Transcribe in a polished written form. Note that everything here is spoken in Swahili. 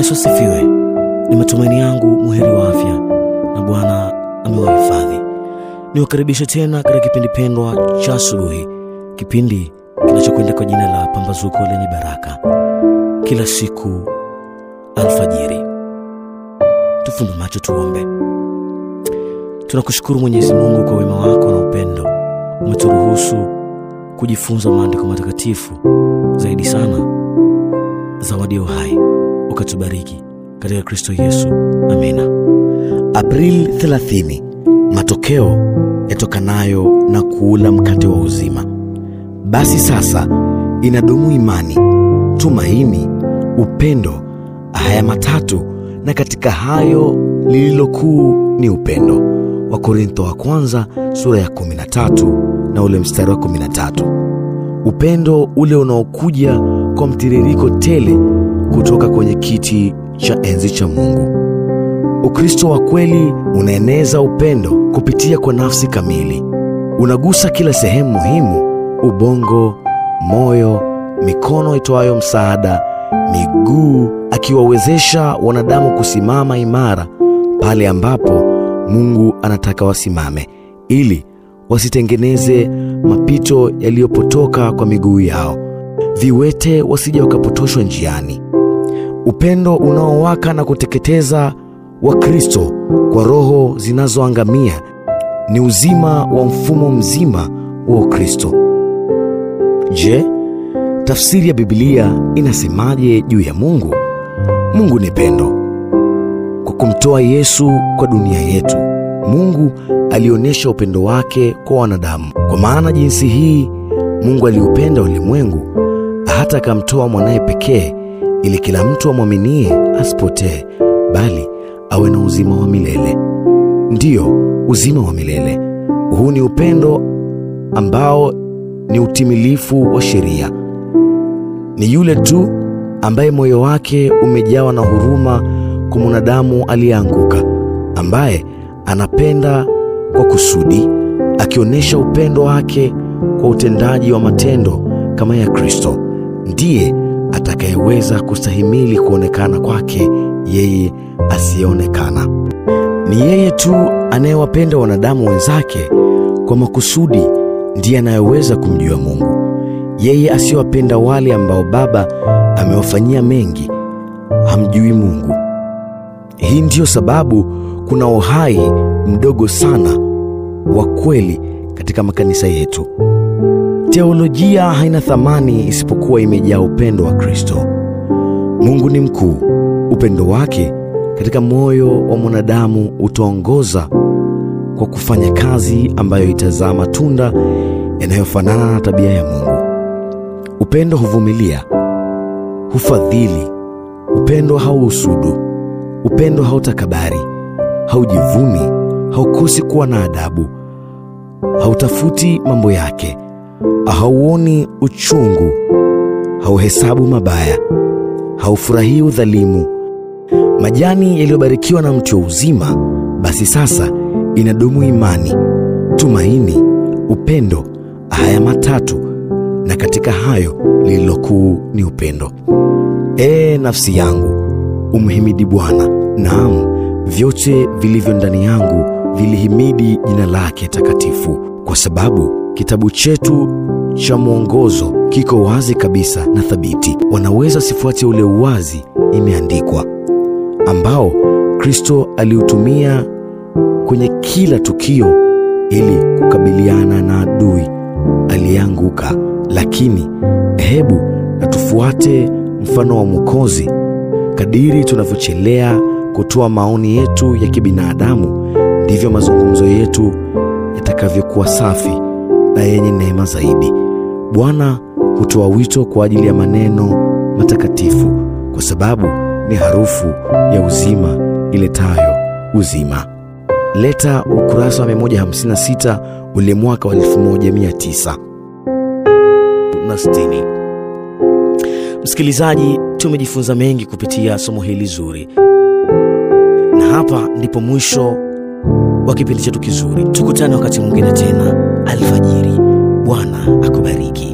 Yesu asifiwe. Ni matumaini yangu muheri wa afya na Bwana amewahifadhi. Niwakaribishe tena katika kipindi pendwa cha asubuhi, kipindi kinachokwenda kwa jina la Pambazuko Lenye Baraka, kila siku alfajiri. Tufumbe macho tuombe. Tunakushukuru Mwenyezi Mungu kwa wema wako na upendo. Umeturuhusu kujifunza maandiko matakatifu, zaidi sana zawadi ya uhai, ukatubariki katika Kristo Yesu. Amina. Aprili 30, matokeo yatokanayo na kuula mkate wa uzima. Basi sasa inadumu imani, tumaini, upendo, haya matatu, na katika hayo lililokuu ni upendo. Wakorintho wa kwanza sura ya 13 na ule mstari wa 13. Upendo ule unaokuja kwa mtiririko tele kutoka kwenye kiti cha enzi cha Mungu. Ukristo wa kweli unaeneza upendo kupitia kwa nafsi kamili. Unagusa kila sehemu muhimu: ubongo, moyo, mikono itoayo msaada, miguu, akiwawezesha wanadamu kusimama imara pale ambapo Mungu anataka wasimame, ili wasitengeneze mapito yaliyopotoka kwa miguu yao, viwete wasije wakapotoshwa njiani. Upendo unaowaka na kuteketeza wa Kristo kwa roho zinazoangamia ni uzima wa mfumo mzima wa Ukristo. Je, tafsiri ya Biblia inasemaje juu ya Mungu? Mungu ni pendo. Kwa kumtoa Yesu kwa dunia yetu, Mungu alionyesha upendo wake kwa wanadamu. Kwa maana jinsi hii Mungu aliupenda ulimwengu hata akamtoa mwanae pekee, ili kila mtu amwaminie asipotee, bali awe na uzima wa milele. Ndiyo, uzima wa milele. Huu ni upendo ambao ni utimilifu wa sheria. Ni yule tu ambaye moyo wake umejawa na huruma kwa mwanadamu aliyeanguka, ambaye anapenda kwa kusudi, akionyesha upendo wake kwa utendaji wa matendo kama ya Kristo, ndiye atakayeweza kustahimili kuonekana kwake yeye asiyeonekana. Ni yeye tu anayewapenda wanadamu wenzake kwa makusudi ndiye anayeweza kumjua Mungu. Yeye asiyewapenda wale ambao Baba amewafanyia mengi hamjui Mungu. Hii ndiyo sababu kuna uhai mdogo sana wa kweli katika makanisa yetu. Teolojia haina thamani isipokuwa imejaa upendo wa Kristo. Mungu ni mkuu. Upendo wake katika moyo wa mwanadamu utaongoza kwa kufanya kazi ambayo itazaa matunda yanayofanana na tabia ya Mungu. Upendo huvumilia, hufadhili. Upendo hauhusudu. Upendo hautakabari, haujivuni, haukosi kuwa na adabu, hautafuti mambo yake, hauoni uchungu, hauhesabu mabaya, haufurahii udhalimu. Majani yaliyobarikiwa na mti wa uzima, basi sasa inadumu imani, tumaini, upendo, haya matatu, na katika hayo lililokuu ni upendo. Ee nafsi yangu, umhimidi Bwana. Naam, vyote vilivyo ndani yangu vilihimidi jina lake takatifu. Kwa sababu kitabu chetu cha mwongozo kiko wazi kabisa na thabiti. Wanaweza sifuate ule uwazi imeandikwa, ambao Kristo aliutumia kwenye kila tukio ili kukabiliana na adui aliyeanguka. Lakini hebu na tufuate mfano wa Mwokozi. Kadiri tunavyochelea kutoa maoni yetu ya kibinadamu, ndivyo mazungumzo yetu yatakavyokuwa safi na yenye neema zaidi. Bwana hutoa wito kwa ajili ya maneno matakatifu, kwa sababu ni harufu ya uzima iletayo uzima. Leta ukurasa wa 156 ule mwaka wa 1960. Msikilizaji, tumejifunza mengi kupitia somo hili zuri. Na hapa ndipo mwisho wa kipindi chetu kizuri. Tukutane wakati mwingine tena alfajiri. Bwana akubariki.